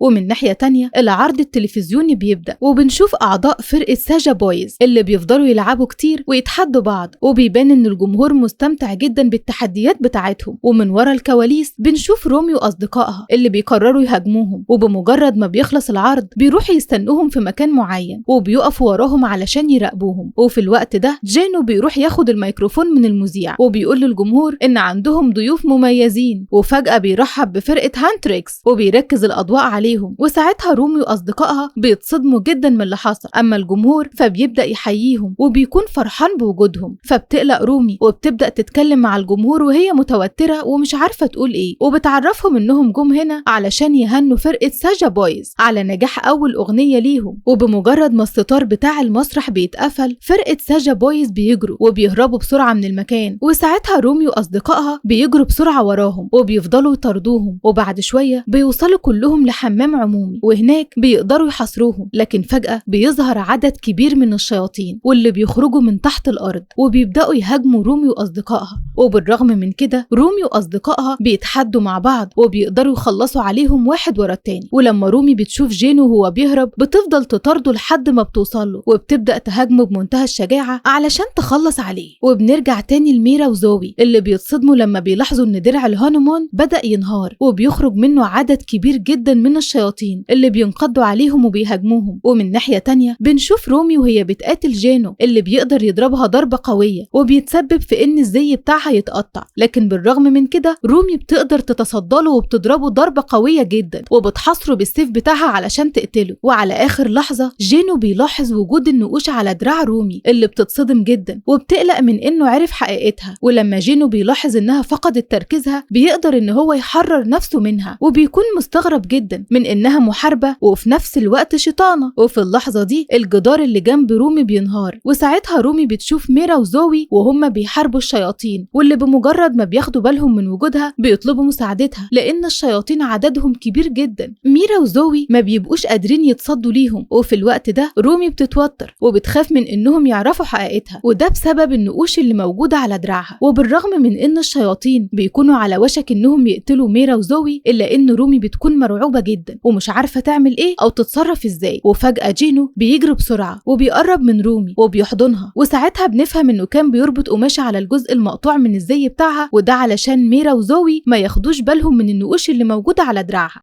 ومن ناحية تانية العرض التلفزيوني بيبدأ، وبنشوف أعضاء فرقة ساجا بويز اللي بيفضلوا يلعبوا كتير ويتحدوا بعض، وبيبان إن الجمهور مستمتع جدا بالتحديات بتاعتهم. ومن ورا الكواليس بنشوف رومي وأصدقائها اللي بيقرروا يهاجموهم، وبمجرد ما بيخلص العرض بيروحوا يستنوهم في مكان معين وبيقفوا وراهم علشان يراقبوهم. وفي الوقت ده جينو بيروح ياخد الميكروفون من المذيع وبيقول للجمهور إن عندهم ضيوف مميزين، وفجأة بيرحب بفرقة هانتريكس وبيركز الأضواء عليهم. وساعتها رومي وأصدقائها بيتصدموا جدا من اللي حصل، أما الجمهور فبيبدأ يحييهم وبيكون فرحان بوجودهم. فبتقلق رومي وبتبدأ تتكلم مع الجمهور وهي متوترة ومش عارفة تقول إيه، وبتعرفهم إنهم جم هنا علشان يهنوا فرقة ساجا بويز على نجاح أول أغنية ليهم. وبمجرد ما الستار بتاع المسرح بيتقفل فرقة ساجا بويز بيجروا وبيهربوا بسرعة من المكان، وساعتها رومي وأصدقائها بيجروا بسرعة وراهم وبيفضلوا يطاردوهم. وبعد شوية بيوصلوا كلهم لحمام عمومي وهناك بيقدروا يحاصروهم، لكن فجأة بيظهر عدد كبير من الشياطين واللي بيخرجوا من تحت الأرض وبيبدأوا يهاجموا رومي وأصدقائها. وبالرغم من كده رومي وأصدقائها بيتحدوا مع بعض وبيقدروا يخلصوا عليهم واحد ورا التاني. ولما رومي بتشوف جينو وهو بيهرب بتفضل تطارده لحد ما بتوصله وبتبدأ تهاجمه بمنتهى الشجاعة علشان تخلص عليه. وبنرجع تاني لميرا وزوي اللي بيتصدموا لما بيلاحظوا ان درع الهانومون بدأ ينهار وبيخرج منه عدد كبير جدا من الشياطين اللي بينقضوا عليهم وبيهاجموهم. ومن ناحية تانية بنشوف رومي وهي بتقاتل جينو اللي بيقدر يضربها ضربة قوية وبيتسبب في ان الزي بتاعها يتقطع، لكن بالرغم من كده رومي بتقدر تتصدله وبتضربه ضربة قوية جدا وبتحاصره بالسيف بتاعها علشان تقتله. وعلى آخر لحظة جينو بيلاحظ وجود النقوش على دراع رومي اللي بتتصدم جدا وبتقلق من انه عرف حقيقتها. ولما جينو بيلاحظ انها فقدت تركيزها بيقدر ان هو يحرر نفسه منها، وبيكون مستغرب جدا من انها محاربة وفي نفس الوقت شيطانة. وفي اللحظة دي الجدار اللي جنب رومي بينهار، وساعتها رومي بتشوف ميرا وزوي وهم بيحاربوا الشياطين، واللي بمجرد ما بياخدوا بالهم من وجودها بيطلبوا مساعدتها لان الشياطين عددهم كبير جدا. ميرا وزوي ما بيبقوش قادرين يتصدوا ليهم، وفي الوقت ده رومي بتتوتر وبتخاف من انهم يعرفوا حقيقتها، وده بسبب النقوش اللي موجودة على دراعها. وبالرغم من ان الشياطين بيكونوا على وشك انهم يقتلوا ميرا وزوي الا ان رومي بتكون مرعوبة جدا ومش عارفة تعمل ايه او تتصرف ازاي. وفجأة جينو بيجري بسرعة وبيقرب من رومي وبيحضنها، وساعتها بنفهم انه كان بيربط قماشة على الجزء المقطوع من الزي بتاعها، وده علشان ميرا وزوي ما ياخدوش بالهم من النقوش اللي موجودة على دراعها.